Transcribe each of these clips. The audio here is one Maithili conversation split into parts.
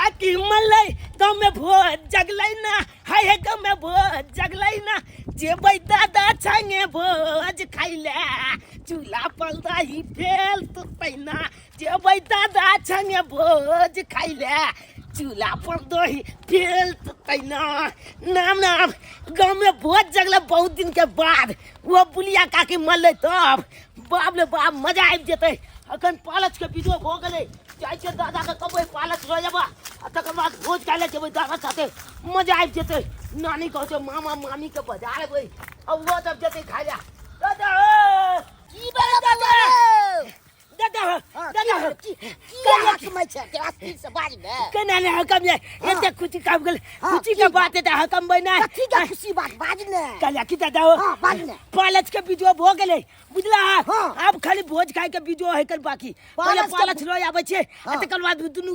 काकी मरलै गाँव में भोज जगलै ना, हाय हे गाँव में भोज जगलै ना, जेबै दादा संगे भोज खाइले, चूल्हा पर दही फेल तुतै ना, जेबै दादा संगे भोज खाइले, चूल्हा पर दही फेल तुतै ना। नाम नाम गाँव में भोज जगलै बहुत दिन के बाद, वो बुलिया काकी मरलै तब बाप रे बाप मजा आबि जेतै। अखन पालच के वीडियो भऽ गेलै, जाइ छियै दादा के कहबै पालच लऽ जेबा आ तकर बाद भोज खाय लए जेबै दादा साथे, मजा आबि जेतै। नानी कहै छै मामा मामी के बजा लेबै आ ओहो सब जेतै खाय लए। दादा ओ की भेलै दादा रे? दादा हाँ, दादा की की की हकमै छै के अस्थिर से बाज ने केना ने हकम ये एते खुशी काम गेल। हाँ, खुशी के की बात है हकम बना कथी के खुशी बात बाज ने? कहलिया की दादा हो हाँ, बाज ने। पालच के वीडियो भऽ गेलै बुझला। हाँ। आब खाली भोज खाय के वीडियो है कर बाकी। पहिले पालच के पालच लऽ आबै छै आ हाँ। तकर बाद दुनू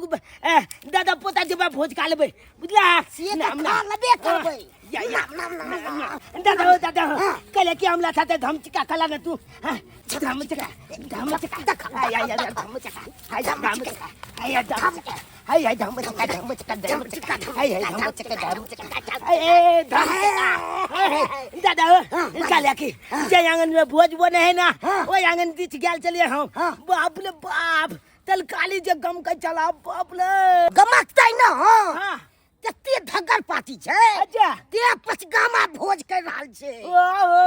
दादा पोता जेबै भोज खा लेबै बुझला। से तऽ नाम खा नाम लेबे करबै। या या नाम नाम नाम नाम। दादा हो दादा हो हाँ। कहले कि हमरा साथे धमचिका खला ने तू। हाँ, धमचिका धमचिका हाय हाय हाय धमचिका हाय धमचिका हाय हाय धमचिका हाय हाय धमचिका धमचिका धमचिका हाय हाय धमचिका धमचिका हाय हाय धमचिका हाय हाय। दादा हो कहले कि जे आंगन में भोज बने है ना ओहि आंगन दिस गेल चलिए हम। हाँ। बाप रे बाप तलकाली जे गम के चला बाप रे गमकतै ना। हाँ हाँ कते धग्गर पार्टी छै। अच्छा। ते पचगामा भोज कर रहल छै। ओहो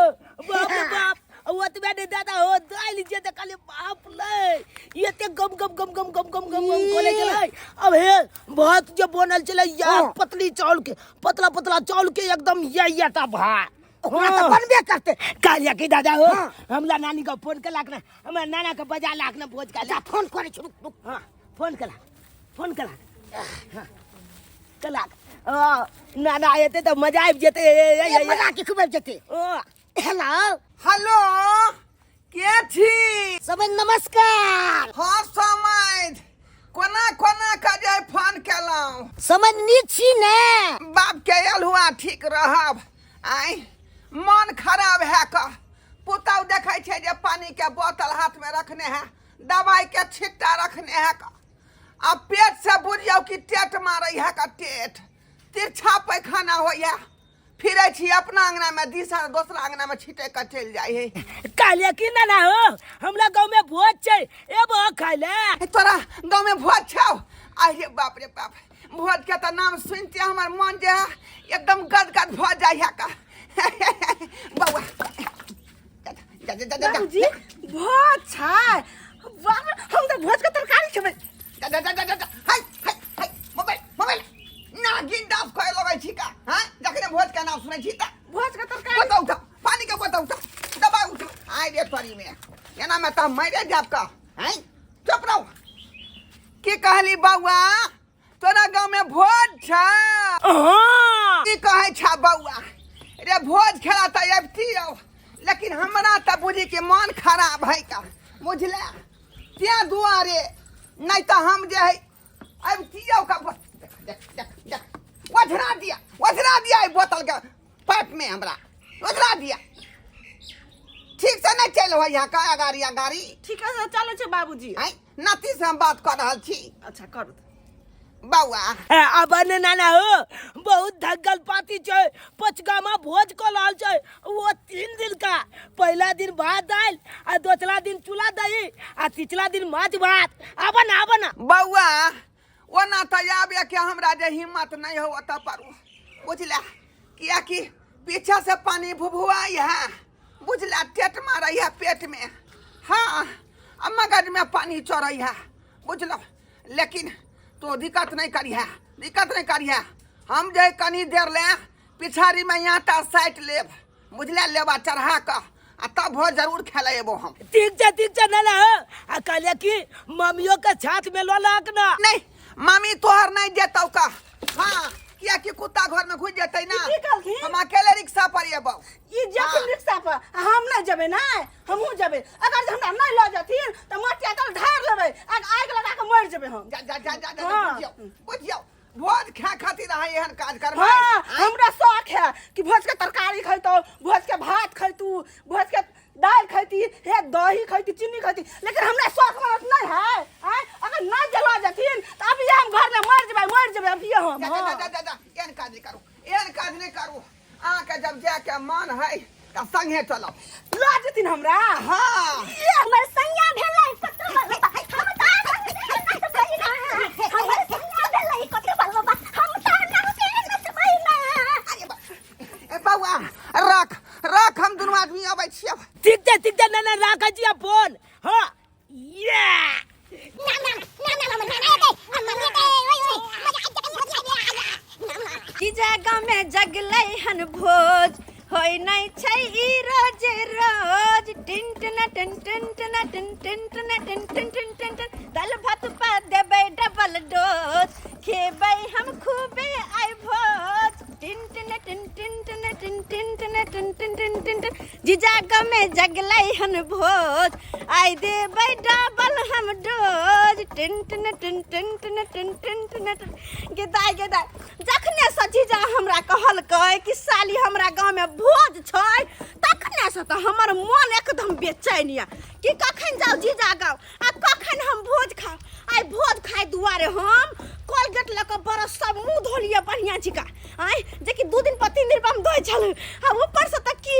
बाप रे बाप ओतबे नहि दादा हो दालि जे देखलियै बाप रे एते गम गम गम गम गम गम गम गम बोले छलै। अब हे भात जे बनल छलै या हाँ। पतली चावल के पतला पतला चावल के एकदम या या टा भात ओकरा तऽ बनबे करतै। कहलियै कि दादा हो हाँ। हमरा नानी के फोन केलक ने, हमरा नाना के बजा लाख ने भोज खाय अच्छा फोन करै छी, रुक रुक। हाँ फोन केलक फोन केलक हाँ केलक। हाँ नाना एतै तऽ मजा आबि जेतै। ए, ए, ए, ए, मजा की खूब आबि जेतै। ओ हेलो हेलो के छी? सब नमस्कार। हाँ समझ कोना कोना के जे फोन केलहुँ? समझ नीक छी ने? बाप के आयल हुआ ठीक रहब। आइ मन खराब है का पुतहु देखै छै जे पानी के बोतल हाथ में रखने है, दवाई के छिट्टा रखने है का, आ पेट से बुझियौ कि टेट मारै है का, टेट तिरछा पैखाना होइया, फिरै छी अपना अंगना में दिशा दोसरा अंगना में छिटे के चलि जाइ है। कहलियै कि नाना हो हमरा गाँव में भोज छै एबो खाय ले। तोरा गाँव में भोज छौ? अरे बाप रे बाप भोज के तऽ नाम सुनते हमर मन जे है एकदम गदगद भऽ जाइ है का। बौआ जा जा जा जा जा बाबूजी भोज छै बाप रे, हम तऽ भोज के तरकारी खेबै। जा जा जा जा जा हाय हाय हाय मोबाइल मोबाइल नागिन डांस करे लगै छी का? हाँ जखने भोज के नाम सुनै छी तऽ भोज के तरकारी बोतल उठा, पानी के बोतल उठा, दबाई उठा। आइ रे तोरी में एना में तऽ मरे जाब का। हैं चुप रहो। की कहली बौआ तोरा गाँव में भोज छै? हाँ। की कहै छा बौआ रे भोज खेला तऽ अबिती रहो, लेकिन हमरा तऽ बुझी कि मन खराब है का बुझले, तें दुआरे नहीं तऽ हम जे है अबितियौ का। देख देख देख देख ओझरा दिया ओझरा दिया एहि बोतल के पाइप में हमरा ओझरा दिया। ठीक से नहीं चल हो यहाँ का अगाड़ी अगाड़ी। ठीक है चलै छै बाबूजी। आँय नाती से हम बात कर रहल छी। अच्छा करू बौआ। अब ने नाना हो बहुत धग्गल पाती छै, पचगामा भोज कऽ रहल छै वो 3 दिन का, पहला दिन भात दालि आ दोसरा दिन चूल्हा दही आ तीसरा दिन माछ भात। आब ना आब ना बौआ ओना तऽ आबे के हमरा जे हिम्मत नहीं हो ओतऽ पर बुझला, कियाकि पीछे से पानी भुभुआई है बुझला, टेट मारै है पेट में, हाँ आ मगज में पानी चढ़ै है बुझलो, लेकिन तो दिक्कत नहीं करिहे, दिक्कत नहीं करिहे। हम जे कनी देर ले पिछाड़ी में आटा साटि लेब बुझले, लेबा चढ़ा कऽ आ तब भोज जरूर खेले एबो हम। ठीक छै नाना हो। आ कहलियै कि मम्मियो के छात में लऽ लक ना। नहीं मामी तोहर नहीं जेतौ का, हाँ कियाकि कुत्ता घर में घुस जेतै ना। की कहलखिन? हम अकेले रिक्शा पर एबौ। ई जेथिन हाँ। रिक्शा पर आ हम नहीं जेबै ना, हमहूँ जेबै। अगर जे हमरा नहीं लऽ जेथिन तऽ मटिया तेल ढारि लेबै आ आगि लगा कऽ मरि जेबै हम। जा जा जा जा जा हाँ। बुझियौ बुझियौ भोज खाय खातिर अहाँ एहन काज करबै? हाँ, हमरा शौक है कि भोज के तरकारी खैतौ, भोज के भात खैतू, भोज के दालि खैती, हे दही खैती, चीनी खैती, लेकिन हमरा शौक मनत नहीं है। आँय अगर नहीं जला जेथिन तऽ अभी हम घर में मरि जेबै, मरि जेबै। अबिए हम जा जा हाँ। जा जा जा एहन काज नहि करू, एहन काज नहि करू। अहाँके जब जायके मन है तऽ संगे चलब। लऽ जेथिन हमरा? हाँ। ये हमर सैया भेलै कतरो बाबा, हम तऽ हमर सैया भेलै कतरो बाबा, हम तऽ नाचे नचबै ना। अरे ए बौआ, रख रख, हम दुनू आदमी अबै छियै। ठीक छै, ठीक छै। ना ना, राखै छी फोन। हाँ, ये ना ना ना ना ना ना ना ना। की जगह में जगलै हन भोज, होय नै छै ई रोज रोज। टिन टिन टिन टिन टिन टिन टिन टिन टिन टिन टिन टिन टिन, दालि भात पर देबै डबल डोज, खेबै हम खूबे आइ भोज। टिन टिन टिन टिन टिन टिन टिन टिन टिन टिन टिन टिन टिन, जीजा में जगलै हन भोज, आइ देबै डबल हम डोज। टिन टिन टिन टिन टिन टिन टिन टिन टिन। गे दाइ, गे दाइ, जखने से जीजा हमरा कहलकै कि साली हमरा गाँवमे भोज छै, तखने से तऽ हमर मन एकदम बेचैन यऽ कि कखन जाउ जीजा गाँव आ कखन हम भोज खाउ। आइ भोज खाइ दुआरे हम कोलगेट लऽ कऽ बरस सब मुँह धोलियै बढ़िआँ छिका आँय, जेकि 2 दिन पर 3 दिन पर हम धोइ छलहुँ। आ ऊपरसँ तऽ की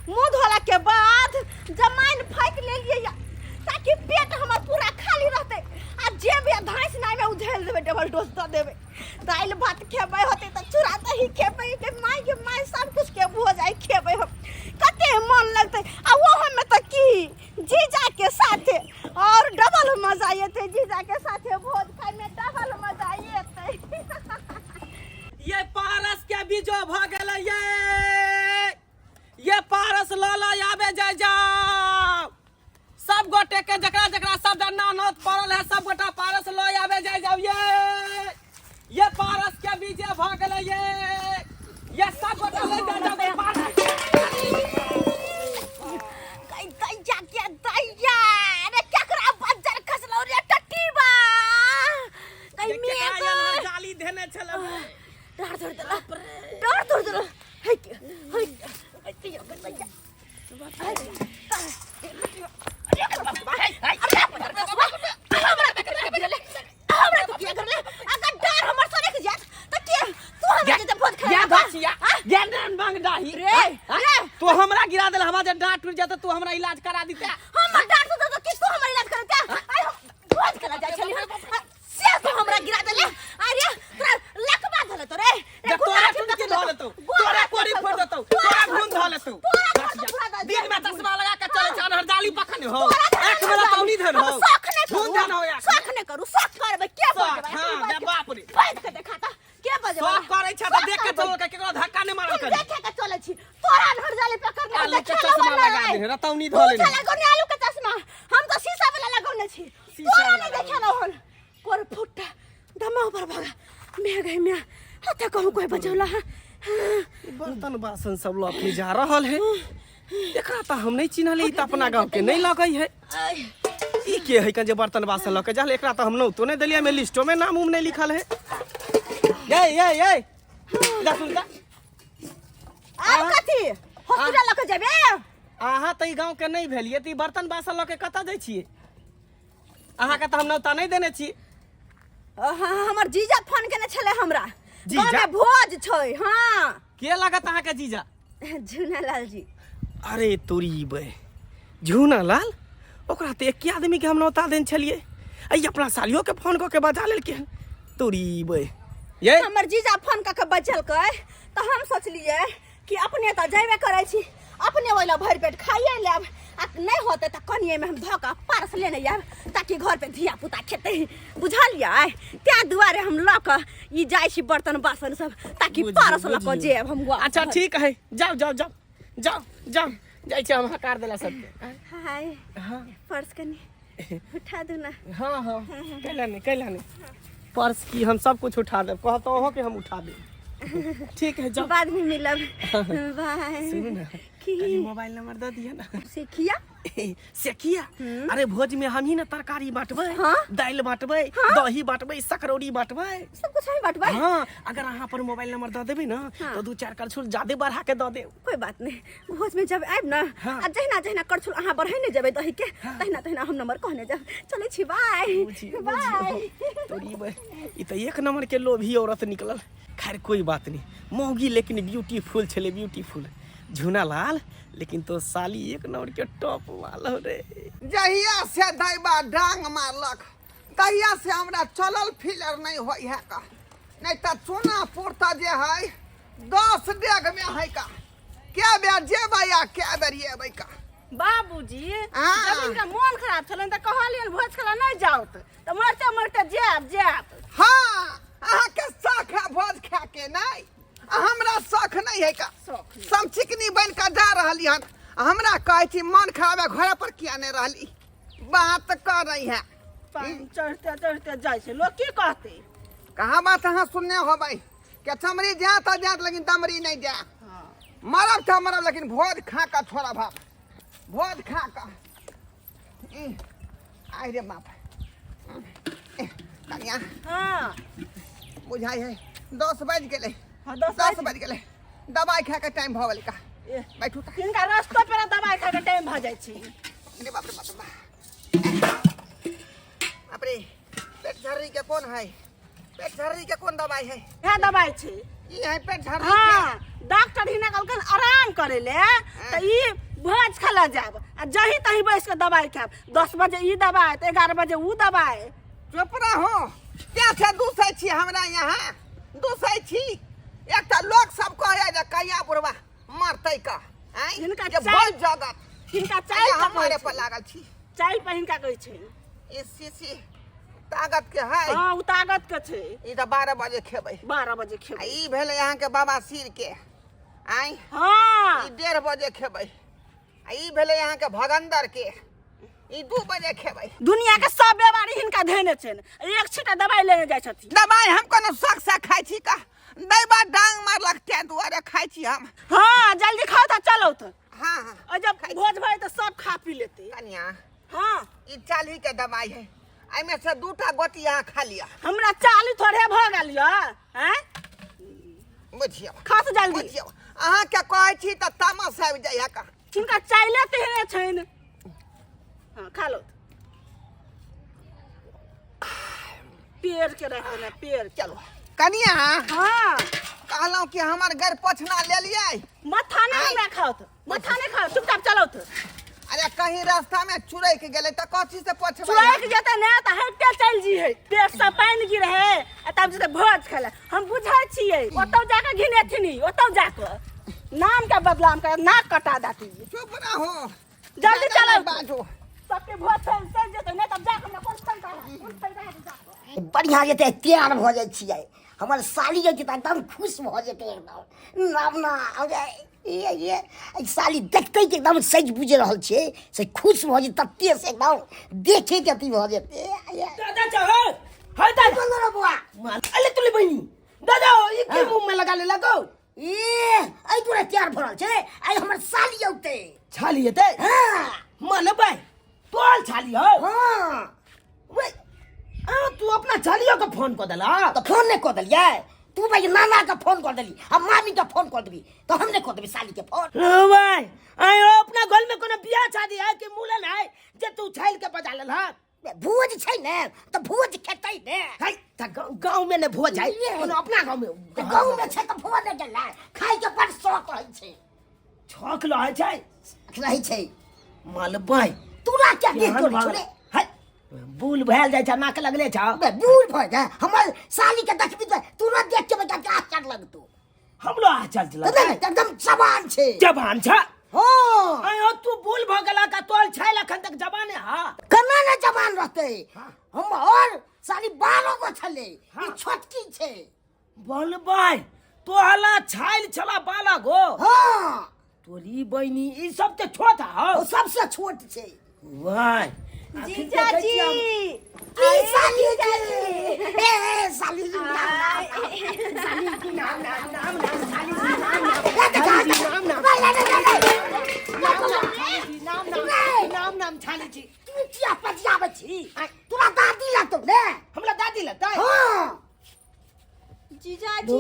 मुँह धोलाके बाद जमाइन फाँकि लेलियै यऽ ताकि पेट हमर पूरा खाली रहतै आ जे भी धाँसि नाइमे उझेल देबै, डबल डोज दऽ देबै। दालि भात खेबै होतै तऽ चूड़ा दही खेबै। गे माय, गे माय, सब कुछ के भोज आइ खेबै हम, कते मन लगतै। आ ओहोमे तऽ की जीजाके साथे और डबल मजा एतै। जीजाके साथे भोज खाइमे डबल मजा एतै। ये पारस के बीजो भ गेलै। ये पारस ल ल आबे जाय जाओ सब गोटे के, जकरा जकरा सब डन्ना नौत पड़ल है सब गोटा पारस ल आबे जाय जाओ। ये पारस के बीजे भ गेलै। ये सब गोटा ले जाय जाओ पारस। गई दैया के दैया रे, केकरा बज्जर खसलौ रे टटीबा? गई ये मेघ केकरा यहाँ जाली धेने छलै? डर धर देला, डर धर देला। हे के हे हे दैया के दैया, हमरा तो किया करले? अगर डर हमर सड़क जात त के तू हमरा जे भोज खाए या घसिया, या नान बांग डाही रे रे, तू हमरा गिरा देल। हमरा जे डांट टूट जात तू हमरा इलाज करा दीते। हमर डांट टूट त किस तू हमर इलाज करते? आइ हम भोज खेला जाइ छली से तू हमरा गिरा देले। अरे तोरा लकबा धले तो रे रे, जे तोरा टूट के धऽ लेतौ, तोरा कोरी फोड़ देतौ, तोरा घून धऽ लेतौ। दिन में चश्मा लगा के चले छै, अनहर जाली पखन हो, आँख में रतौनी धन हो, शौक नहीं धुन करू, धन हो आँख में। शौक नहीं करू। शौक करबै के शौक, बजबै? हाँ, बे बाप रे। बाज के देखाता के बजबै? शौक करै छै तऽ देख के चलो के केकरो धक्का नहि मारल हम करी। देखे के चलै छी तोरा अनहर जाली पकड़ ले। आलू के चश्मा लगा दे, रतौनी धऽ लेने। लगौने आलू के चश्मा, हम तो शीशा वाला लगौने छी। शीशा तोरा वाला नहीं देखे रहल। कोर फुट्टा दमा ऊपर भागा मैं गई मैं हाथे कहूँ कोई बचौला। हाँ, बर्तन बासन सब लऽ के जा रहल है, एकरा तऽ हम नहि चिन्हली, ई तऽ अपना गाँव के नहि लगै है। ई के है जे बर्तन बासन लऽ के जा? एकरा तऽ हम नौतो नहि देलियै, एहिमे लिस्टो में नाम उम नहि लिखल है। ये ये ये, इधर सुन तऽ। आब कथी हॉस्पिटल लऽ के जेबे? अहाँ तऽ ई गाँव के नहि भेलियै तऽ ई बर्तन बासन लऽ के कतऽ जाइ छियै? अहाँके तऽ हम नौता नहि देने छी। हाँ, हमर जीजा फोन केने छलै हमरा। जीजा? गाँवमे भोज छै। हाँ। के लागत अहाँके जीजा? झूनालाल जी। अरे तोरी बे, झूनालाल? ओकरा तऽ एके आदमीके हम नौता देने छलियै, आ ई अपना सालियो के फोन कऽ के बजा लेलकै हन। तोरी बे, ये हमर जीजा फोन कऽ के बजलकै तऽ हम सोचलियै कि अपने तऽ जेबे करै छी, अपने ओहि लए भरि पेट खाइए लेब आ नहि होतै तऽ कनिएमे हम धऽ कऽ पारस लेने आयब ताकि घर पे धिया पुता खेतै, बुझलियै? तें दुआरे हम लऽ कऽ ई जाइ छी बर्तन बासन सब ताकि बुझियौ, पारस लऽ कऽ बुझियौ। जेब हम वापस। अच्छा ठीक है, जाओ जाओ जाओ जाओ जाओ, जाइ छी हम हकार देला सबके। हाय, पर्स कनि उठा दू ना। हाँ हाँ, कैला नहीं, कैला नहीं। पर्स की, हम सब कुछ उठा देब, कहत अहों के हम उठा देब। ठीक है, जाओ। बाद में मिलब, बाय। सुनू ना। की? कनी मोबाइल नंबर दऽ दिअ ना। सिखिया। से किया? अरे भोज में हम ही ना तरकारी बांटबै, हाँ? दालि बांटबै, दही बांटबै, सकरौरी बांटबै। सब कुछ हम बांटबै। हाँ, अगर अहाँ अपन मोबाइल नंबर दऽ देबै ना, हाँ। तो 2-4 करछुल ज्यादे बढ़ा के दऽ देब। कोई बात नहीं, भोज में जब आयब ना, हाँ। आ जहिना जहिना करछुल अहाँ बढ़ेने जेबै दही के, तहिना तहिना हम नंबर कहने जाब। चलै छी, बाय। बुझियौ, बाय। बुझियौ। तोरी ई तऽ एक नंबर के लोभी औरत निकलल। खैर कोई बात नहीं, मौगी लेकिन ब्यूटीफुल छलै, ब्यूटीफुल झुना लाल, लेकिन तो साली एक नंबर के टॉप माल हो रे। जहिया से दैबा डांग मारलक तहिया से हमरा चलल फिलर नहीं होई है का, नहीं तऽ चूनापुर तऽ जे है 10 डेग में है का, के बेर जेबै आ के बेर एबै का। बाबूजी, हाँ। जब इनका मोन खराब छलनि तऽ कहलियनि भोज खेला नहीं जाओ तऽ मरते मरते जायब जायब। हाँ, अहाँके शौक है भोज खाय के, नहीं हमरा शौक नहीं है का। शौक नहीं। सब चिकनी बन के जा रहली हन, हमरा कहै छी मन खराब है घरे पर किया नहीं रहली, बात कर रही है। पानि चढ़ते चढ़ते जाइ छै, लोग की कहते? कहाँ बात अहाँ सुनने होबै के चमड़ी जात तऽ जात लेकिन दमड़ी नहीं जा। हाँ। मरब तऽ मरब लेकिन भोज खा कऽ छोड़ब हम, भोज खा कऽ। आइ रे बाप। कनिया। हाँ। बुझाइ है 10 बाजि गेलै। हाँ, 10 10 बाजि गेलै, दवाइ खाके टाइम भऽ गेलै का। ए, बैठू तऽ। हिनका रस्तो पेरा दवाइ खाके टाइम भऽ जाइ छै। अरे बाप रे बाप रे बाप। बाप रे, पेट झर्री के कोन है? पेट झर्री के कोन दवाइ है? इएह दवाइ छै। ई है पेट झर्री के। हाँ, डॉक्टर हिना कहलकन आराम करे ले, तऽ ई भोज खेला जायब आ जही तही बैस के दवाइ खायब। 10 बजे ई दवाइ तऽ 11 बजे ऊ दवाइ। चुप रहो, क्या से दूसै छी हमरा यहाँ दूसै छी। एकटा लोक सब कहै जे कहिया बुढ़वा मरतै का, आँय? हिनका जे चाय- भोज जगत। हिनका चाय अहाँ पर कहै मरे छै। पर लागल छी। चाय पर हिनका कहै छै। ई शीशी ताकत के है। हाँ, उ ताकत के छै। ई तऽ 12 बजे खेबै। 12 बजे खेबै। आ ई भेलै अहाँके बाबा सिर के, आँय? हाँ। ई 1:30 बजे खेबै। आ ई भेलै अहाँके भगन्दर के, ई 2 बजे खेबै। दुनिया के सब बीमारी हिनका धेने छनि, एक छींटा दवाइ लेने जाइ छथिन। दवाइ हम कोनो शौक से खाइ छी का? दैबा डांग मारलक तें दुआरे खाइ छी हम। हाँ, जल्दी खाउ तऽ चलौ तऽ। हाँ, हाँ। और जब भोज भए तऽ सब खा पी लेतै। कनिया। हाँ। ई 40 के दवाइ है, एहिमे से 2टा गोटी अहाँ खा लिअ। हमरा 40 थोड़े भऽ गेल यऽ, आँय? बुझियौ। खाउ तऽ जल्दी। बुझियौ, अहाँके कहै छी तऽ तामस आबि जाइए का। हिनका चाइले तेहने छनि। हाँ, खा लो। पेड़ के रहते ना, पेड़ के। चलो कनिया। हाँ। कहलहुँ कि हमर घर पोछना लेलियै। मथा नहीं आँय। हमरा खाओ तऽ, मथा नहीं खाओ, चुपचाप चलो तऽ। अरे कहीं रास्ता में चुरैक गेलै तऽ कथी से पोछबै? चुरैक जेतै ने तऽ हटिते चलि जीहे। पेट से पानि गिरे है आ तब जेतै भोज खाय लए। हम बुझै छियै, ओतौ जाकऽ घिनेथिन, ओतौ जाकऽ नाम के बदनाम कर, नाक कटा देती। चुप रहो, जल्दी ज्यादा चलो। नहीं बाजू। सबके भोज चलि चलि जेतै ने तब जाकऽ हमरा कोन फायदा है, कोन फायदा है जाकऽ। बढ़िया जेतै, तैयार भऽ जाइ छियै। हमर साली जे छै तऽ एकदम खुश भऽ जेतै एकदम। नाम ना ये ये एहि साली देखतै कि एकदम सजि बुझि रहल छियै से खुश भऽ जेतै, तते से एकदम देखे के अथी भऽ जेतै। दादा चल, हाय दादा। बोलो रे बौआ। अरे तुली बहिनी, दादा ई के मुंह में लगा ले लगो। ए, एहि दुआरे तैयार भऽ रहल छै, आइ हमर साली औतै। छाली एतै? हाँ। मन भाई, तोल छाली हो। हाँ। वे, आ तू अपना छालियो के फोन कऽ देला? तऽ फोन नहि कऽ देलियै? तू भाई नाना के फोन कऽ देली आ मामी के फोन कऽ देबी तऽ हम नहि कऽ देबी साली के फोन। ओ भाई, आइ अपना घर में कोनो बियाह शादी है कि मूलन है जे तू छाइल के बजा लेल हन? बे, भोज छै ने तऽ भोज खेतै ने। है, तऽ गाँव में ने भोज है, ये। कोनो अपना गाँव में। तऽ गाँव में छै तऽ भोज नहि गेलै, खाय के बड़ शौक रहै छै। शौक रहै छै? रहै छै। मालबै। तोरा क्या देख केहन तोरे भऽ छोड़े? गेल? है, बूढ़ भेल जाइ छै, नाक लगले छौ। बे, बूढ़ भऽ गेल, हमर साली के देखबी तऽ तुरंत देख के बेटा के आश्चर्य लगतौ। हमरो आश्चर्य लगतौ। तऽ नहि, एकदम जवान छै। जवान छै? हाँ। आँय हो, तू बूढ़ भऽ गेला का तोल छै अखन तक जवाने हा? केना ने जवान रहतै? हाँ। हम और साली 12 गो छलै, ई हाँ। छोटकी छै। बोलबै, तोहला छाइल छला 12 गो? हाँ। तोरी बहिनी, ई सब तऽ छोट हौ। ओ सबसे छोट छै। वाह। जीजाजी। की साली जी? ए, साली जी, नाम, नाम, साली जी, नाम, नाम, नाम, नाम, साली जी, नाम, नाम, ए, देखा, साली जी, नाम, नाम, नहीं, नहीं, नहीं, नहीं, नाम, नाम, नाम, नाम, छी? तोरा दादी लगतौ ने? हमरा दादी लगतै? हाँ। जीजा जी,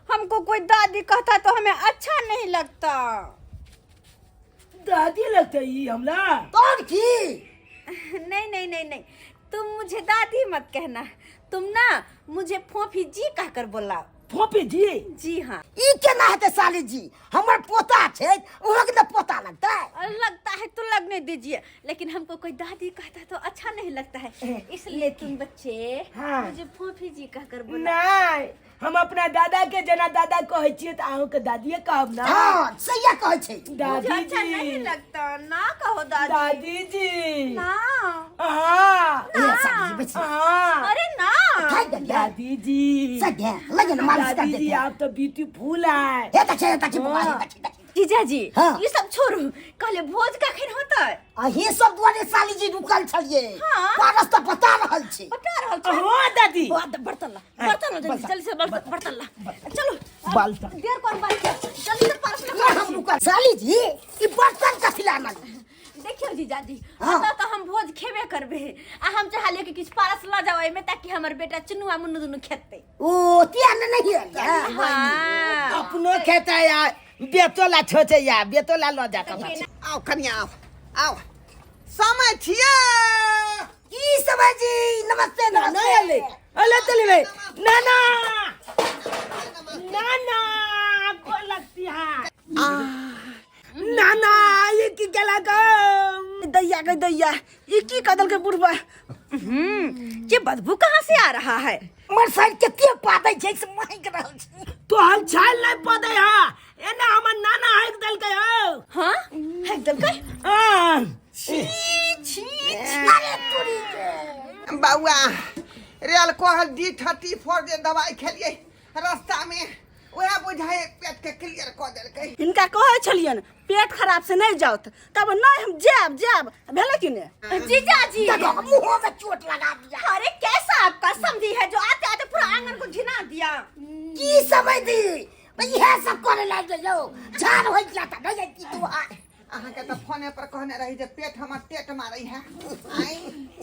हमको कोई दादी कहता तो हमें अच्छा नहीं लगता। दादी लगतै ई हमरा? तोर की? नहीं नहीं नहीं नहीं, तुम मुझे दादी मत कहना, तुम ना मुझे फोफी जी कहकर बोलाओ। फोफी जी? जी हाँ। ई केना हेतै साली जी? हमर पोता छै, ओहो के तऽ पोता लगतै। और लगता है तो लगने दीजिए, लेकिन हमको कोई दादी कहता तो अच्छा नहीं लगता है, इसलिए तुम बच्चे हाँ। मुझे फोफी जी कहकर बोलाओ। नहीं, हम अपना दादा के जेना दादा कहै छियै तऽ अहूँके दादिये कहब ना। हाँ, सहिए कहै छै। मुझे दादी अच्छा जी। नहीं लगता ना, कहो दादी। दादी जी। ना। हाँ। ए, साली जी, बैठिए। हाँ। अरे ना। थाकि गेलियै? दादी जी। सही है, लगे ना मालिश कर दादी जी देते हैं। आप तो ब्यूटीफुल है। हे देखिए, हे देखिए, बौआ, हे देखिए, देखिए। जीजा जी, हाँ। ये सब छोड़ू, कहले भोज कखन होतै? अहीं सब दुआरे साली जी रुकल छलियै। हाँ। पारस तऽ बता रहल छी। बता रहल छै। हाँ दादी। बर्तन ला, बर्तन ला, जल्दी, जल्दी से बर्तन ला। चलो, अब बाल्टा। देर कौन बात के, जल्दी से पारस ला। ना हम रुकल। साली जी, ई बर्तन कथी ला आनल? देखियो जीजाजी, हाँ। ओतऽ तऽ हम भोज खेबे करबे, आ हम चाहलियै कि किछु पारस लऽ जाउ एहिमे ताकि हमर बेटा चुनुआ मुन्नू दुनू खेतै। ओ तिया ने नहीं है। हाँ। अपनो खेतै आ बेतोला छोचै या बेतोला लऽ जा कऽ। आउ कनिया, आउ आउ, समय छियै। की समय जी? नमस्ते ना नमस्ते। अले अले चली भाई। ना ना ना ना को लगती है ना ना, ये की केला गो दैया के दैया, ई की कदल के बुढ़वा? ये बदबू कहाँ से आ रहा है? हमर साइड कते पादै छै से महक रहल छै। तो हम छाल नहीं पदे हा, एना हमर नाना हाइक देलकै हो। हाँ, हाइक देलकै? हाँ। छी छी। अरे तोरी के बौआ, रेल कहल D34 जे दवाई खेलियै रास्ता में, वएह बुझाइ पेट के क्लियर कऽ देलकै। हिनका कहै छलियनि पेट खराब से नहीं जाउत, तब नहीं हम जायब जायब, भेलै कि ने? जीजाजी। देखो मुंह में चोट लगा दिया। अरे कैसा आपका समझी है जो आते आते पूरा आंगन को घिना दिया। की समझ दी? इएह सब करे लागि गेलौ, झाड़ होइ गया तऽ नहीं जैती तू। अहाँके तऽ फोने पर कहने रही जे पेट हमर टेट मारै है। आँय।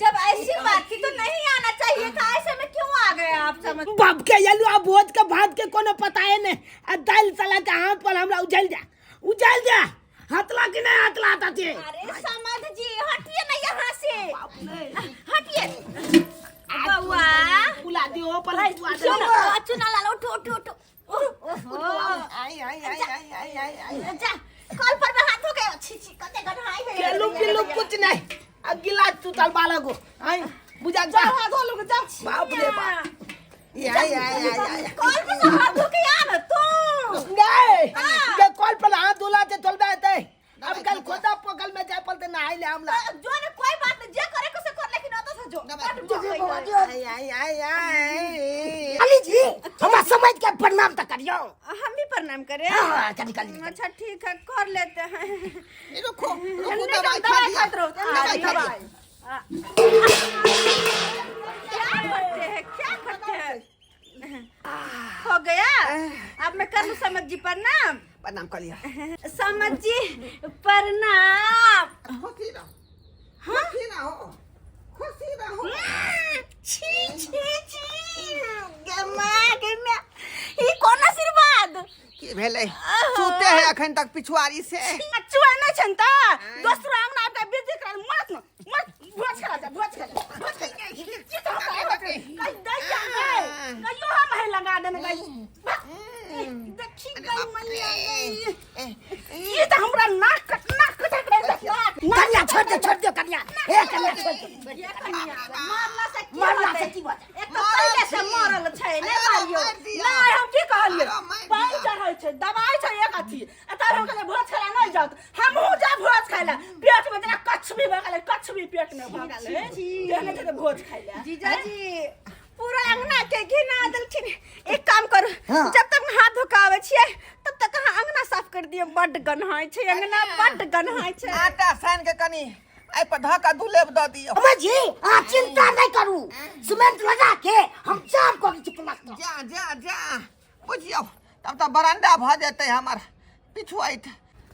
जब ऐसी बात थी तो नहीं आना चाहिए था, ऐसे में क्यों आ गए आप? समझ बाप के यलु आ भोज के भात के कोनो पता है नहीं, आ दाल सला के हाथ पर हमरा उजल जा उजल जा, हतला कि नहीं हतला आता थे। अरे समझ जी, हटिए ना यहाँ से, हटिए बउआ। बुला दियो पर चुना चुना लाल, उठो उठो उठो। ओहो। आइ आइ आइ आइ आइ आइ आइ। जा कल पर में हाथ हो गए, छी छी कते गन्हाई है। केलू पिल्लू कुछ नहीं, आ गिलास टूटल बाला को आई बुझा जा। जाओ हाथ धो लो, जाओ। बाप रे बाप। आइ आइ आइ आइ। कल पर से हाथ धो के आ ना तू। नहीं, ये कॉल पर हाथ धुला ते तोलबे हेतै। अब कल खोदा पकल में जाय पलते नहाय ले हमला। जो ने कोई बात नहीं, जे करे को से कर, लेकिन ओतऽ से जो। आइ आइ आइ आइ। साली जी, हमरा समझ के प्रणाम तऽ करियौ। हम भी प्रणाम करें? हाँ, करी करी। अच्छा ठीक है, कर लेते हैं। रुको रुको, नहीं, दवाई खा दवाई लिया। खाइत रहो, दवाई खा लिया। दवाई। क्या करते हैं, क्या करते हैं? हो गया, अब मैं कर लूं समझ जी प्रणाम। प्रणाम कर लिया। समझ जी प्रणाम। खुशी रहो, खुशी रहो, खुशी रहो। छी छी छी, गे माँ गे माँ, ई कोन आशीर्वाद? की भेलै? सुते है अखन तक पिछुआरी से। चुआ नहीं छन त दोसरो अंगना आबि के बेइज्जती करा, मरत न मरत, भोज खा जा, भोज खा जा, भोज खा जा। की तऽ हमरा आबि के कहि दैया गई, कहियो हम है लगा देने गई, देखी गई मैया गई, की तऽ हमरा नाक कट नाक कट नाक। कन्या छोड़ दे, छोड़ दे कन्या, हे कन्या छोड़ दे, छोड़ दे। मारला से की मारला होतै? से की भऽ जायत? एक तऽ पहिले से मरल छै, नहि अरे मारियौ। मारि दिया। नहीं हम की कहलियै, अरे मारि पानि दिया। चढ़ै छै, दवाई छै एक अथी, आ तब हम कहलियै भोज खाय लए नहीं जाउत, हमहूँ जा भोज खाय लए, पेट में जेना कछुबी भऽ गेलै, कछुबी पेट में भऽ गेलै, तेहने छै भोज खाय लए। जीजाजी पूरा अंगना के घिना देलखिन। एक काम करू, हाँ। जब तक हाथ धो के आबै छियै तब तक अहाँ अंगना साफ कर दियौ, बड्ड गन्हाइ छै अंगना, बड्ड गन्हाइ छै। आटा सान के कनी एहि पर धऽ कऽ दुलेब दऽ दियौ। अम्मा जी, अहाँ चिंता नहीं करू, सीमेंट लगा के हम जाम कऽ दै छी प्लास्टर। जा जा जा, बुझियौ तब तऽ बरामदा भऽ जेतै हमर पिछुआइत।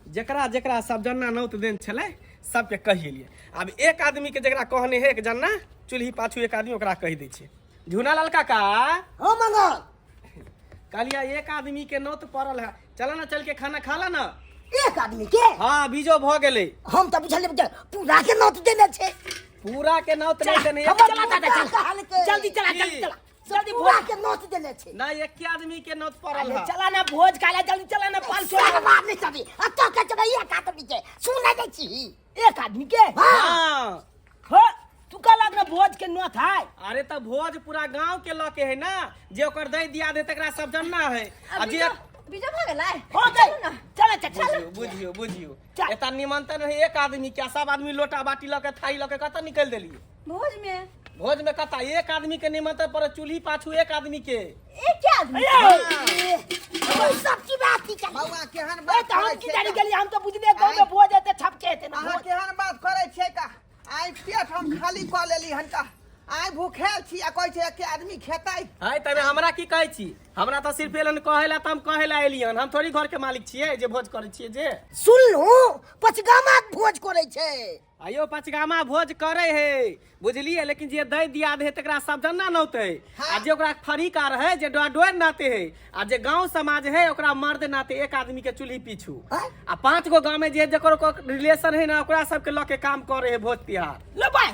जकरा जकरा सब जन्ना नौत देन छलै सबके कहि एलियै। आब एक आदमी के जकरा कहने है, एक जन्ना चूल्ही पाछू एक आदमी, ओकरा कहि दै छियै। झूनालाल काका। हाँ मंगल। कहलिया एक आदमी के नौत पड़ल है, चल ना, चल के खाना खा ला ना। एक आदमी के? हाँ, बीजो भ गेलै। हम तऽ बुझलियै जे पूरा के नौत देने छै। पूरा के नौत नहीं देने। हमर चला दादा, चला। कहलकै। जल्दी चला, जल्दी की? चला, जल्दी। पूरा भोज के नौत देने छै। ना, एक आदमी के नौत पड़ल अरे है। चला ना, भोज खा ला, जल्दी चला ना, पाल छोड़। सारा बात नहीं सभी अतो के चबे एक आदमी के सुनै नै छी। एक आदमी के? हाँ। हो, तू का लगना भोज के नौत है? अरे तऽ भोज पूरा गांव के लऽ के है ना, जे ओकर दै दिया दे तकरा सब जनना है। आ जे बीजो भऽ गेलै। हो गई। चलू ना। चला चल चल। बुझियो बुझियो बुझियो। चल। एतऽ निमंत्रण है एक आदमी के, सब आदमी लोटा बाटी लऽ के, थारी लऽ के कतऽ निकलि देलियै? भोज में। भोज में कतऽ? एक आदमी के निमंत्रण पर, चूल्ही पाछू एक आदमी के। एक आदमी? ओ सब की बात की चली। बौआ, केहन ए बात तऽ हम करै की छियै जानी का? गेलियै, हम तऽ बुझलियै गाँव में भोज हेतै, छपके हेतै ना अहाँ भोज। केहन बात करै छियै का? आइ पेट हम खाली कऽ लेली हन का, आइ भूखेल छी आ कहै छै एके आदमी खेतै। है तमे हमरा की कहै छी? हमरा तऽ सिर्फ एलन कहै ला, तऽ हम कहै ला एलियन। हम थोड़ी घर के मालिक छियै जे भोज करै छियै जे। सुनलू, पचगामा के भोज करै छै। आयो पचगामा भोज करे है, बुझलियै? लेकिन जे दै दिया दे तकरा सब जन्ना नौते है। आ जे ओकरा फरीका रहे, जे डोर नाते है, आ जे गांव समाज है ओकरा मर्द नाते, एक आदमी के चूल्ही पीछू। आँय? आ 5 गो गांव में जे जकर ओकर रिलेशन है ना, ओकरा सबके लऽ के काम करे है भोज तिहार। ले भाई,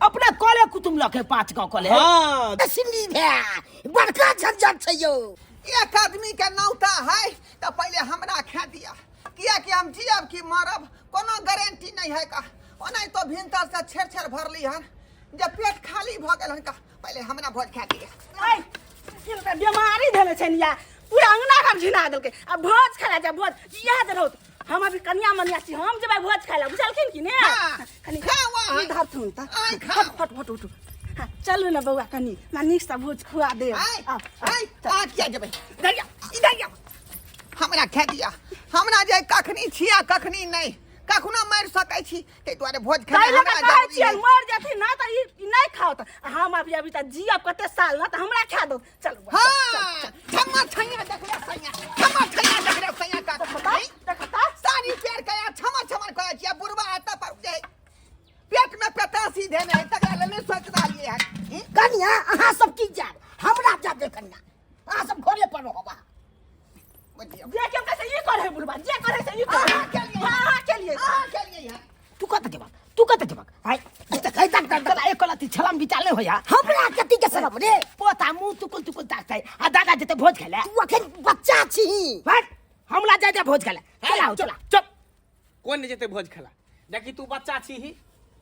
अपना कले कुटुम लके 5 गाँव कले। हाँ। सिन्नी भए बड़का झंझट छै यौ। एक आदमी के नौता है तऽ पहिले हमरा खा दिया, कियाकि हम जियब कि मरब कोनो गारंटी नहीं है का। ओना तो भिनसर से छेड़ छेड़ भरली हन, जब पेट खाली भऽ गेल हन का, पहिले हमरा भोज खा दिया। ऐ, हिनका बीमारी धेने छनि या पूरा अंगना घर घिना देलकै। आ भोज खाय ला जा, भोज इएह जे रहत। हम अभी कनिया मनिया छी, हम जेबै भोज खाय ला, बुझलखिन कि ने? हाँ, कनि खाउ अहाँ। ई धरथुन तऽ। आइ खाउ। फट फट फट उठू। हाँ, चलू ने बौआ, कनि हमरा नीकसँ भोज खुआ देब। आइ आउ, आउ, आइ चल। अहाँ किया जेबै? इधर आ, इधर आ। हमरा खा दिया। हमरा जे कखनी छिया कखनी नहीं, कखनो मरि सकै छी, ताहि दुआरे भोज ताहि खेनाइ लऽ कऽ हमरा कहै जरूरी छियनि है। मरि जेथिन ना तऽ ई नहि खाओ तऽ हम अभी अभी तऽ जियब कते साल ना, तऽ हमरा खा दो। चल बौआ, चल, हाँ, छम्मा छैया देखले सैया, छम्मा छैया देखले सैया का चल। देखता। सारी पेड़ के छमर छमर करै छियै। बुढ़वा एतऽ पर जे पेट में पेतासी धेने है तकरा लेल नहि सोचि रहलियै हन। कनिया, अहाँ सब की जायब? हमरा जाबे कनिया, अहाँ सब घरे पर रहब। बुझियौ। जे केओ कहै से ई करे बुढ़वा, जे करे से ई करे। अहाँ के लिए। हाँ, अहाँ के लिए। अहाँ के लिए है। तू कतऽ जेबक? तू कतऽ जेबक? हाय, तऽ कहै तक तक तोरा एक लत्ती छलम बिचाले होया। हमरा कथी के शरम रे? पोता मुंह तुकुल तुकुल ताकतै आ दादा जेतै भोज खाय ले। तू अखन बच्चा छी। हट, हमरा जाय दे भोज खाय ले। चला आओ, चला। चुप, कोन नहि जेतै भोज खेला? देखी, तू बच्चा छी ही,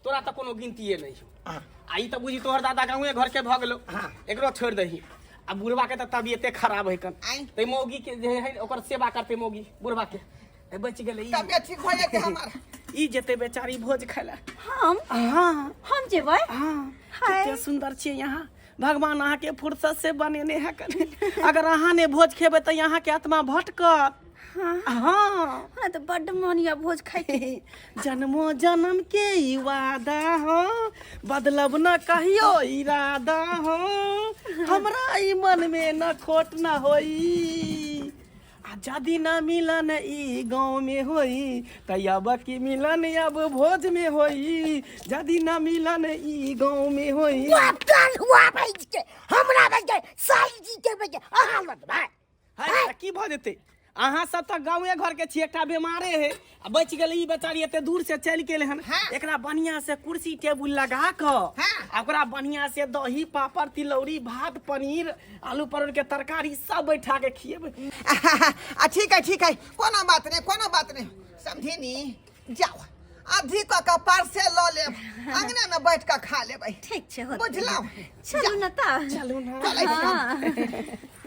तोरा तऽ कोनो गिनतिये नहि छौ। आ ई तऽ बुझी तोहर दादा गाँवे घर के भऽ गेलौ, एकरो छोड़ि दही। आ बुढ़वा के तऽ तबियते खराब है कन। आँय। तै मौगी के जे है ओकर सेवा करतै मौगी बुढ़वा के। ए, बचि गेलै ई। तबियत ठीक भऽ जेतै हमर। ई जेतै बेचारी भोज खाय लए। हम? हाँ। हम जेबै? हाँ। हाय। कते सुंदर छियै यहाँ, भगवान अहाँके फुर्सत से बनेने है कने। अगर अहाँ ने भोज खेबै तऽ यहाँ के आत्मा भटकत। हाँ। हाँ। हमरा तऽ बड्ड मन यऽ भोज खायके। जन्मो जन्म के ई वादा हो, बदलब न कहियो इरादा हो, हमरा ई मन में न खोट न होई। आ जदि न मिलन ई गाँव में होई त अब की मिलन अब भोज में होई। जदि न मिलन ई गाँव में होई। बाप हुआ भाई के, हमरा भाई के, साई जी के भाई के, अहाँ लग भाई। है तऽ की भऽ जेतै? अहाँ सब तऽ गाँवे घर के छी, एकटा बेमारे है आ बचि गेलै ई बेचारी, एते दूर से चलि गेल हन। हाँ। एकरा बढ़िया से कुर्सी टेबुल लगा कऽ हाँ। आ ओकरा बढ़िया से दही पापड़ तिलौरी भात पनीर आलू परोड़ के तरकारी सब बैठा के खिएबै। आ ठीक है, ठीक है, कोनो बात नहीं, कोनो बात नहीं। समझिनी, जाओ आधी कऽ के पार्सल लऽ लेब, अंगना में बैठ कऽ खा लेबै। ठीक छै, होतै। बुझलहुँ? चलू ने तऽ। चलू ने। चलै छी हम। हाँ।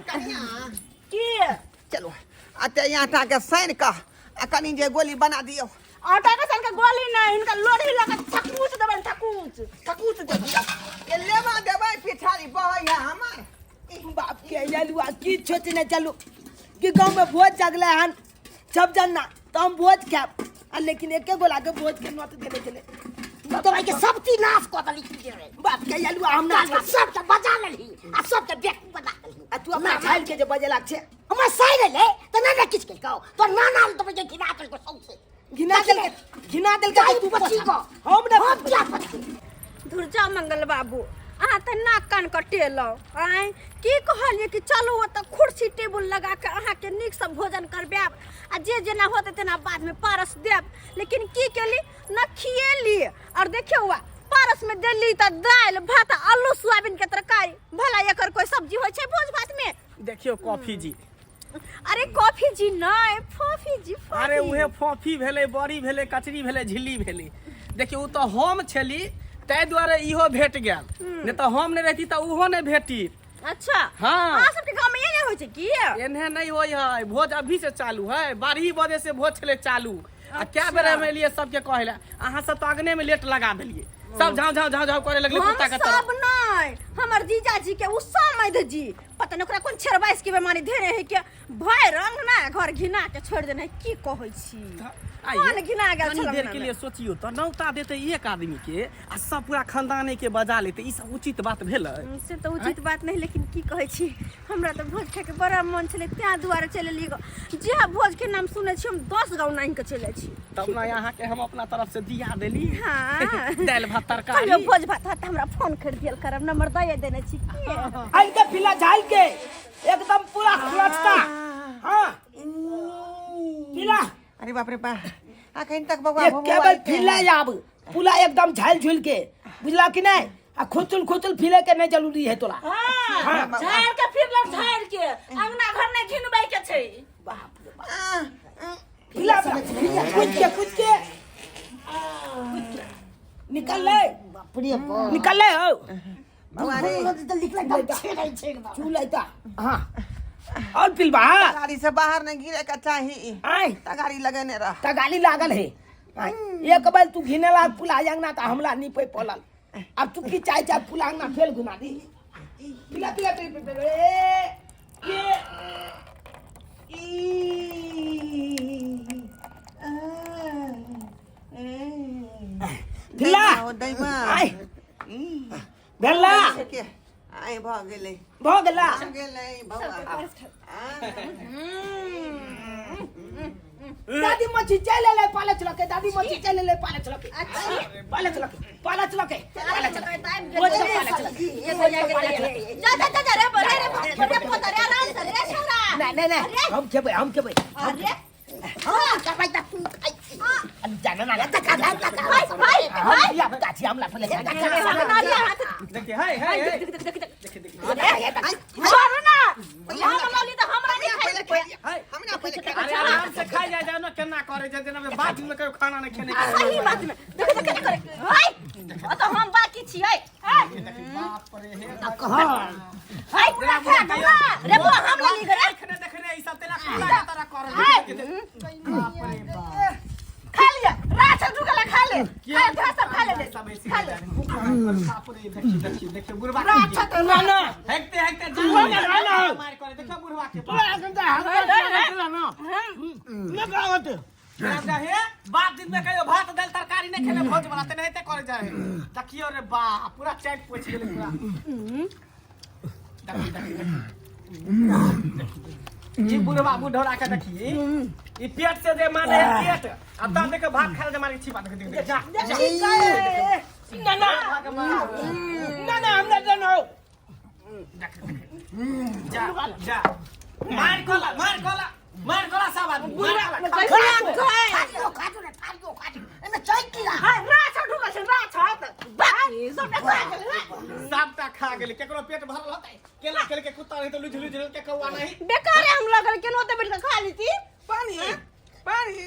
कनिया। की? चलू, आ ते आटा के सानि कऽ आ कनि जे गोली बना दियौ। आटा के सन के गोली नहि, हिनका लोढ़ी लऽ कऽ थकूच देबनि, थकूच थकूच देबनि। ये लेबा देबै, पिछाड़ी बहै है हमर। बाप के यलुआ, की सोचने चलू कि गाँव में भोज जगले हन सब जन्ना तो हम भोज खायब, आ लेकिन एके गोला के भोज के नोत देने छलै। तो भाई के सब चीज नाश कऽ देली की रे? बाप के यलुआ, हम नाश चल, सब के बजा लेलही आ सब के बेकूफ बना देलही। आ तू अपना झालि के जे बजेलक छै। हमर साइर एलै तऽ नहि ने किछु केलकौ, तोर नाना तो के खिला देलकौ सौंसे। घिना देल के, घिना देल के। जाई तू पची पोछा। को। हम ना हम क्या पची। धुरजा मंगल बाबू, अहाँ तऽ नाक कान कटेलहुँ। आँय, की कहलियै कि चलू ओतऽ कुर्सी टेबुल लगा कऽ अहाँके नीकसँ भोजन करबायब आ जे जेना होतै तेना बादमे पारस देब, लेकिन की केली न खिएली। और देखियौ वा पारसमे देली तऽ दालि भात आलू सोयाबीनके तरकारी। भला एकर कोइ सब्जी होइ छै भोज भातमे? देखियौ कॉफी जी। अरे कॉफी जी नहि, फॉफी जी, फॉफी। अरे उहे फॉफी भेलै, बड़ी भेलै, कचरी भेलै, झिल्ली भेलै। देखियौ, ओ तऽ हम छली ताहि दुआरे इहो भेट गेल, नहि तऽ हम नहि रहती तऽ ओहो नहि भेटी। अच्छा। हाँ। अहाँ सबके गाँव में ये होइ छै की? एन्हे नहीं होय है भोज, अभी से चालू है। 12 बजे से भोज छलै चालू आ क्या बेर हम एलियै सबके कहै लए, अहाँ सब तऽ अगने में लेट लगा देलियै, सब झाँव झाँव झाँव झाँव करे लगलै हम कुत्ता के तरह। सब नहीं, हमर जीजाजी के उ समैध जी पता नहीं ओकरा कोन छेरबाइस के बेमारी धेने है के भरि अंगना घर घिना के छोड़ देने है। की कहै छी, आइए, मन घिना गेल कनी छल देर अंगना के में। लिए सोचियो तऽ नौता देते एक आदमी के आ सब पूरा खानदाने के बजा लेते, ई सब उचित बात भेलै? से तऽ उचित बात नहीं, लेकिन की कहै छी, हमरा तऽ भोज खायके बड़ा मन छलै, तें दुआरे चलि एलियै गऽ। जे भोज के नाम सुनै छी हम 10 गाँव नाहि के चलि जाइ छी। तब ने अहाँके हम अपना तरफ से दिया देली। हाँ। दालि भात तरकारी। कहियो भोज भात होत तऽ हमरा फोन कर दियल करब, नंबर दए देने छी की। झाल के फिला, झाल के एकदम पूरा खुलचता। हाँ, फिला। अरे बाप रे बा, अखन तक बौआ एक भुभुआ केवल के फिला आब पूरा एकदम झाल झुल के, बुझला कि नहीं? आ खुचुल खुचुल फिले के नहीं जरूरी है तोरा। हाँ, झाड़ के फिर लग, झाड़ के अंगना घर नहीं घिनबै के छै। बाप रे बाप, फिला कूद के, कूद के निकल ले। बाप रे बाप, निकल ले हो। बौआ रे। तऽ लिखला एकदम छेड़ै छै एकदम। चूल ऐता। हाँ, और पिलबा। गाड़ी से बाहर नहीं गिरे के चाही। आय तगारी लगेने रह। तगाली लागल है। आय, एक बेर तू घिने ला पुला अंगना तऽ हमरा नहीं पे पड़ल। अब तू की चाहे चाहे पुला अंगना फेल घुमा दी। पिला पिला पिला पिला, ए ये ई आ, ए। पिला। दैमा, ओ दैमा। आय भेला। के आय भऽ गेलै। भऽ गेला, भऽ गेलै बौआ। दादी मच्छी चल ले पाले चलके, दादी मच्छी चल ले पाले चलके, पाले चलके, पाले चलके, पाले चलके, बोल चल पाले चलके। जा जा जा जा रे रे रे रे पोता रे, आराम से रे छोरा। नहीं नहीं नहीं, हम खेबै, हम खेबै। अरे हाँ, करबै तऽ तू खाइ छी। जाना ना। तका तका। भाई भाई। हम दिया बता छी हमला पहिले। देखिए, है है है। छोड़ू ना, हम लली तऽ हमरा नहीं खाइ पहिले देबै। खाइ, हमरा पहिले खाइ। अरे आराम से खाइ जाय जाय ना, केना करे छै जेना बाद में कहियो खाना नहीं खेने के। सही बात में देख देख केना करे हाय, ओ तऽ हम बाकी छियै। बाप रे हे। हाय, पूरा खा गला रे बो, हम लली रे। देखने देखने ई सब तेना कुला के तरह करे। बाप रे बाप, खा लिअ, राछ ढुकला, खा ले, खा ले, सब खा ले, सब ऐसे खा ले। बाप रे, देखिए देखिए देखिए बुढ़वा राछ के ना ना हेकते हेकते ना ना ना। मार करे, देखो बुढ़वा के। ना हे बाप दिन में कहियो भात दाल तरकारी नहीं खेले भोज वाला तेनाहिते करे जाए है। देखियो रे बाप, पूरा चाट पोछि गेलै पूरा। देखी देखी देखी, ई बुढ़वा बुढ़ौरा के देखी, ई पेट से जे माने है पेट आ तब देख भात खाए जे मारे छी बात। देख देख, जा जा। ना ना ना ना, हमरा ना हो। जा जा, मार कोला, मार कोला, मार कोला, सब आदमी मार कोला। खाजियो खाजो ने, थारियो खाजो, एहिमे छै की? हाय, राछ ढुकल छै, राछ बाकी सबटा खा गेलै। सबटा खा गेलै, केकरो पेट भरल होतै? केला खेल के कुत्ता नहीं तो लुझ लुझ के कौआ नहीं। बेकार हम लगल केनो तऽ बैठ के खा लीती। पानी पानी।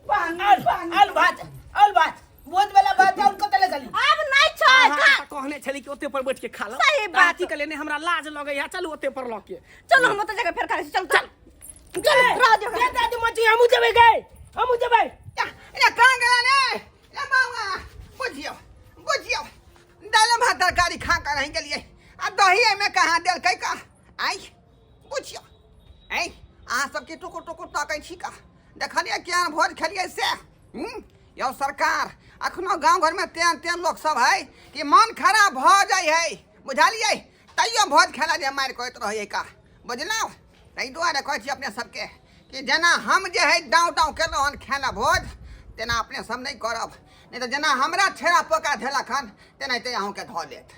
आल आल भात, आल भात, भोज वाला भात और कतऽ ले गेली? आब नहि छै। अहाँ खा। तऽ कहने छली कि ओते पर बैठ के खा लो। सही बात। अथी के लेने हमरा लाज लगैया, चलू ओते पर लऽ के। चलो, हम ओतऽ जाके फेर खा लै छी। चल चल चल, रह दियौ। ए दादी मच्छी, हमहूँ जेबै गै, हमहूँ जेबै। ए कहाँ गेला रे? ए बौआ, बुझियौ बुझियौ, दालि भात तरकारी खा कऽ रहि गेलियै आ दही एहिमे कहाँ देलकै का? आइ बुझियौ, ऐ अहाँ सबके टुकुर टुकुर तकै छी का? देखलियै केहन भोज खेलियै से? हूँ यौ सरकार, अखनो गाँव घरमे तेहन तेहन लोक सब है कि मन खराब भऽ जाइ है, बुझलियै? तैयो भोज खेला जे मारि करैत रहै का, बुझलहुँ? ताहि दुआरे कहै छी अपने सबके कि जेना हम जे है डाँव डाँव केलहुँ हन खेला भोज, तेना अपने सब नहि करब, नहि तऽ जेना हमरा छेड़ा पका धेलक हन तेनाहिते अहूँके धऽ लेत।